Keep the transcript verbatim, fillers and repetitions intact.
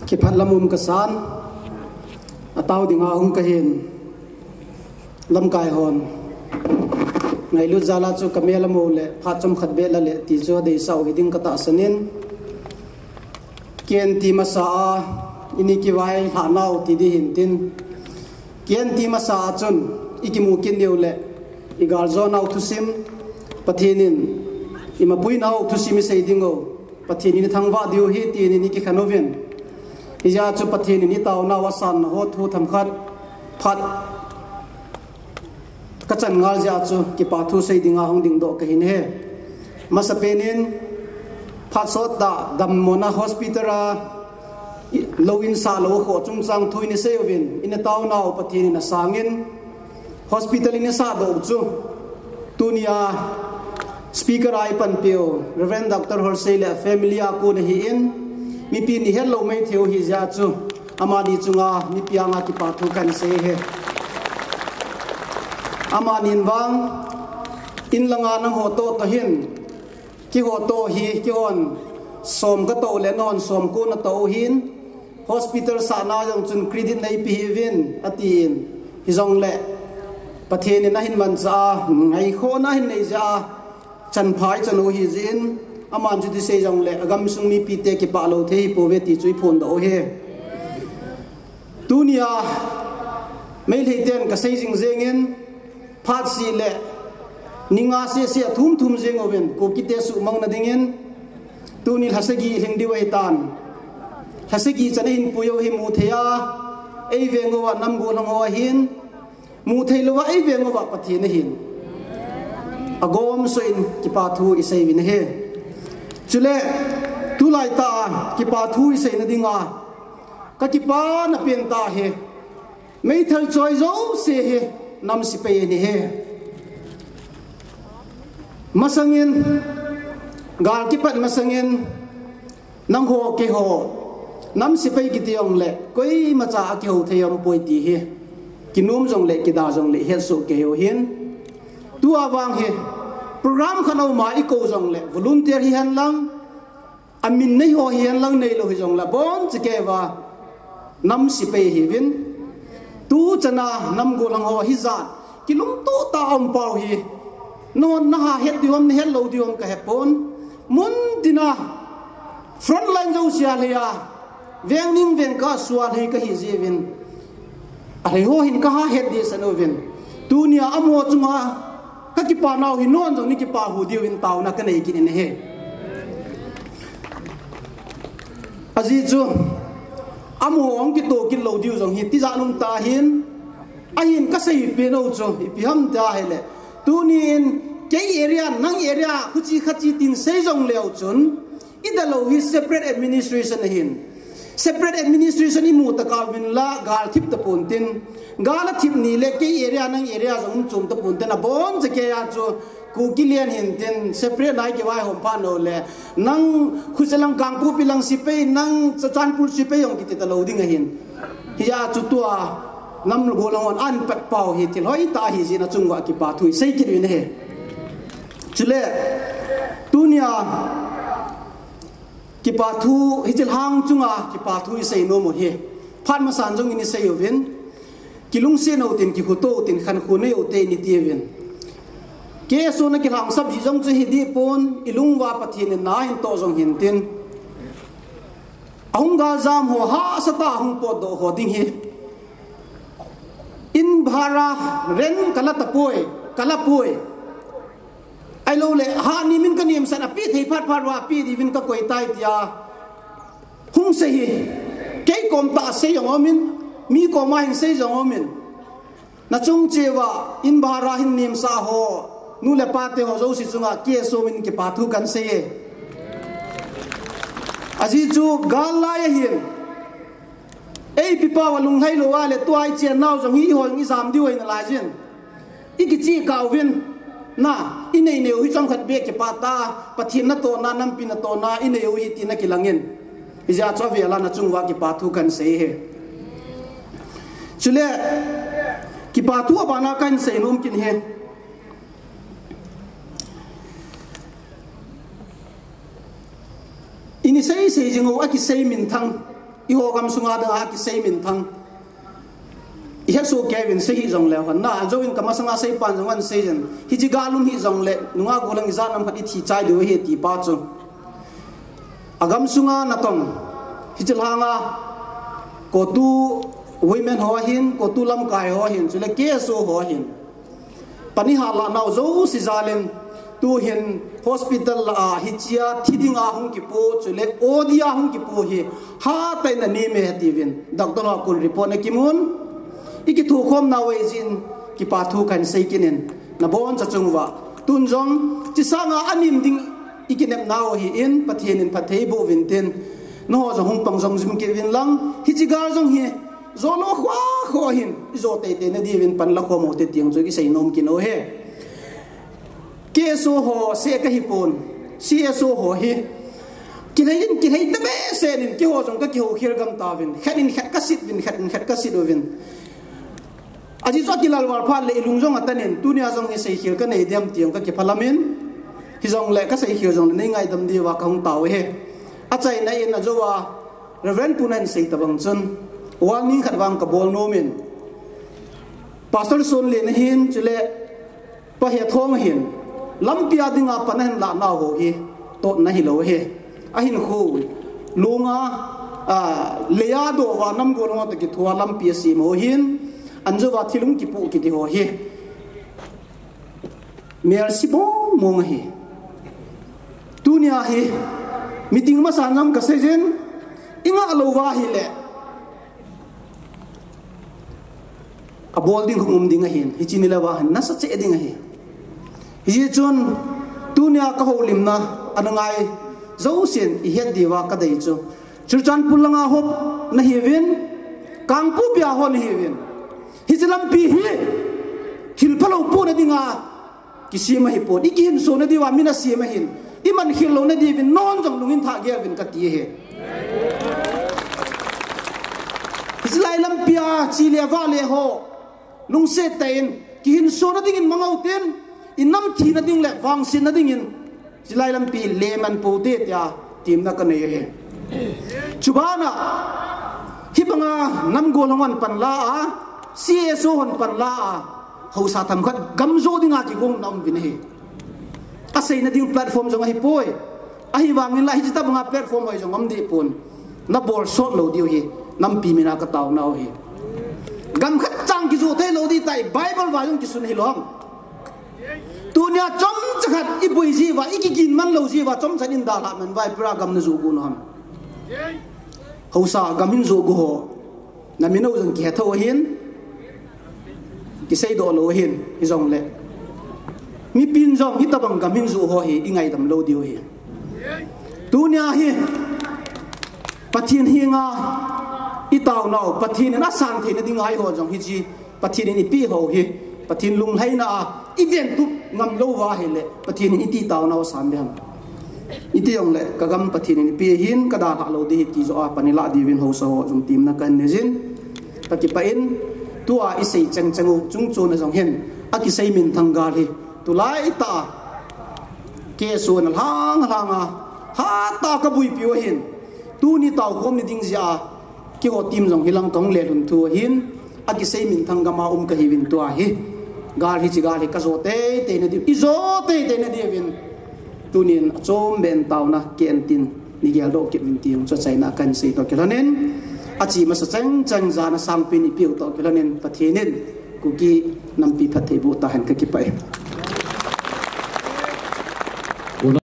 Kiphat lam um kasan, atao dinga hung kahin, lamkai hon ngailut jal a chu kamel amo le phat chomkhat beh la le ti chu adeisah u hiding katahsan in, K N T masa a ini kivailhah nau ti ding hintin, K N T masa a chun ikimu kit diu le igaljo nau thusim, Pathen in imapui nau thusim isei ding u, Pathen in ithangvah diu ahi tin ini kikhen uvin. Hijeh a chu Pathen in itao nau asan nau ho thu themkhat phat kachan ngal jeh a chu kipa thu sei dinga hung dingdoh kahin e. Masapen in phat sot tah dammona hospital a lou in sah lou kho chungchang thu ini sei uvin, ini tao nau Pathen in asang in, hospital ini sah doh chu tunia speaker a ipanpiu Reverend Doctor Holsei le family a kon ahin, mipi in ihet lou mai thei u hijeh a chu amani chunga mipi anga kipa thu kahin sei e. Amani in vang in langa nangho toh toh hin, keiho toh hi, keihon som katoh le nahon som ko natoh u hin, hospital sahna jong chun credit neipe hih uvin atin, hijongle Pathen in ahin manchah a, ngaikhohna ahin nei jeh a, chanpha ichan u hijeh in, aman chuti sei jongle agamsung mipite kipah lou thei hipouve ti chu iphondoh u ahi. Tunia Meitei ten kasei jing jeng in, phat seh le ni nga seh seh athum thum jeng uvin, Kukite suhmang na dingin, tuni lha sagi lhing diu ahitan, lha sagi chan ahin pui u hi mu thei a, eiveng uva nam gollhang ho ahin, mu thei louva eiveng uva Pathen ahin, agomsoh in kipa thu isei uvin ahi. Chule tulai tah a kipa thu isei na dinga kakipana pen tah hi, meithal choi jouse hi nam sepai ahi. Masangin, gal kipat masangin, nangho keiho nam sepai kiti jongle koimacha akihou thei umpoi ti hi, kinom jongle kida jongle ihet soh kei u hin. Tua vang hi program khat a um a ikou jongle volunteer hihen lang, amin nei ho hihen lang, neilou hijongle abonchauva nam sepai ihiuvin. Tuchan a nam gollhang ho hijat kilungtoh tah a um pau hi, nahon naha het diu ham, nahet lou diu ham kahepon, mun tina front line jousea lhei a, veng ning veng kah a sua lhei kahi jeh uvin, alhei ho hin kaha het dehset uvin, tunia amaho chunga kakipa nau hi nahon jong nei kipa hu diuvin taona kanei kit in ahi. Ajeh chu amaho hung kitoh kit lou diu jong hi tijat um tah ahin, ahin kasei pen u chu ipi ham tia ahile, tunin kei area, nang area, khuchi khachi tin sei jongleu chun, idalou hi separate administration ahin, separate administration imu tah a uvin la gal thip tapontin, gal athip ni le kei area nang area jong um chom tapontin, abonchauva chu Kuki len hintin separate nai kivaihom phat nau le, nang khuche lang Kangpokpi lang sepai, nang Churachandpur sepai jong kiti talou ding ahin. Hijeh a chu tua nam gollhang hon ahin pat pau hi thil hoitah ahi jeh in achung uva kipa thu isei kit uvin ahi. Chule tunia kipa thu, hiche lhang chunga kipa thu isei nom u hi, phat masan jong in isei uvin, kilungset utin, kikhuto utin, khankho nei ute in iti uvin. K S O na kilhangsap jeh jong chu hideh pon, ilung uva Pathen in na ahin toh jong hintin, ahung galjam ho hahsatah a hung potdoh ho ding hi, in bhara, rent kala tapoi, kala poi, ahiloule hatnim in kanemsah in ape thei phat phat uva pe diuvin kakoi tai tia hung sei hi, kei kom tah a sei jong aumin, mi koma hin sei jong aumin, nachung cheh uva in bhara hin nemsah ho, nu le pate ho jouse chunga K S O min kipa thu kahin sei e. Ajeh chu gal lai ahin, eipi pau alunglhai lou a le tua ichen nau jong hi eiho jong ijam diu ahi nalaiyin, ikicheh kah uvin, na, inei neiu hi chomkhat beh kipah tah a, Pathen natohna, nampi natohna inei u ahi ti nakilangin, hijeh a chu avel a nachung uva kipa thu kahin sei ahi. Chule kipa thu abana kahin sei nom kit ahi. Ini sei sei jing u akisei minthang, Eiho gam sunga dinga kisei minthang, ihet soh kei uvin sei hih jongle, hon na, ajo in kamasanga seipan jong ahin sei jin. Hiche gal um hih jongle, nunga gollhang ijat ham khat ithi chai diu ahi ti pa chu. Agam sunga natong, hiche lhanga, CoTU women ho ahin, CoTU lamkai ho ahin, chule KSO ho ahin. Pan ihat lah nau jouse jal in, tuhin hospital lah a, hichea thi dinga hung kipo, chule O D a hung kipo hi, hatah in anem e tiuvin, doctor ho a kon report ana kimun. Ikithokhom nau ahi jeh in, kipa thu kahin sei kit in, naboncha chung uva. Tun jong, hiche sanga anem ding ikinep nau ahin, Pathen in phatthei boh uvin tin, nangho jong hung pang jom jing kit uvin lang, hiche gal jong hi, jo lou kho kho hin, ijo teitei na diuvin pan la khom u hite ti jong chu kisei nom kit u ahi. KSO ho seh kahi pon, CSO ho hi, kilhei in, kilhei ta behseh in, keiho jong kakihoukhel gam tauvin, khat in khat kasit uvin, khat in khat kasit uvin. Ajeh chu akilal val phat le ilung jong atan in, tunia jong hi seikhel kanei dem ti jong kakiphalam in, hijongle kaseikhel jongle nei ngaidam diuva kahung tao u ahi. Achaina in ajo a, Reverend pu nahin sei tabang chun, warning khat vang kabol nom in, Pastor Sonlen ahin, chule Pa Hethong ahin, lampi a dinga pan ahin lah nau ho hi, totna hilou ahi. Ahinkho, lunga, ah, leia doh uva namgol ho toh kithoa lampi asem ho ahin, anjo uva thil hung kipoh kiti ho hi. Melse mong mong ahi. Tunia hi, meeting masan jong kasei jin, ingah lou uva ahile, abol ding hung um ding ahin, hiche ni le uva hin nasa cheh ding ahi. Hijeh chun, tunia kahoulimna, ana ngai jousen ihet diuva kadei chu, Churachandpur langa hop nahiuvin, Kangpokpi a ho nahiuvin, hiche lampi hi thil phalou pohna dinga kisem ahipon, ikihinsona diuva min asem ahin, iman khel louna diuvin, nangho jong lungin thah gel uvin kati ahi. Hiche lai lampi a che le vah le ho, lungset tah in, kihinsona dingin mang u hitin, inam thina ding le vangsetna dingin, hiche lai lampi le man pou hite tia temna kanei ahi. Chubana, hibanga namgol hon pan la a, CSO hon pan la a, haosa themkhat gam jo dinga kigongna um uvin ahi. Aseina ding platform jong ahipoi. Ahivangin la hiche tabanga platform hoi jong um deh pon. Nabol sot lou diu ahi. Nampi mina katao nau ahi. Gam khat chang kijoh thei lou ding tai, Bible uva jong kisun hilou ham. Tunia chomcha khat iboi jeh uva, ikikin man lou jeh uva, chomcha in dalhah man uva, ipira gam najoh got u ham. Haosa gam hin joh got ho, namin u jong kihe thou ahin, kiseidoh lou ahin, hijongle, mipin jong hitabang gam hin joh ho hi ingaidam lou diu ahi. Tunia hi, Pathen henga itao nau, Pathen in asan theina dinga eiho jong hiche Pathen in ipeh ho hi, Pathen lunglhaina a iventup ngam lou uva ahile, Pathen in iti tao nau asan ding ham. Iti jongle, kagam Pathen in ipeh ahin, kadalhah lou ding ahi ti joh a pan ilah diuvin haosa ho jong temna kahin nei jin. Kakipah in, tua isei chengcheng u chungchon a jong hin, akisei minthang gal hi, tulai tah a KSO in alhang lhang a, hatah a kabuipiu ahin, tuni taokhom ni ding jeh a, keiho team jong hilang kahung lelhun thu ahin, akisei minthang gam a um kahiuvin tua hi, gal hiche gal hi kajo teitei na diu, ijo teitei na diuvin, tunin achom beh in taona kei in tin, nei geldoh kit uvin ti jong chu achaina kahin sei toh kilhon in, ache masa chengcheng jana sangpen eipeu toh kilhon in, Pathen in Kuki nampi phatthei boh tahen, kakipah e.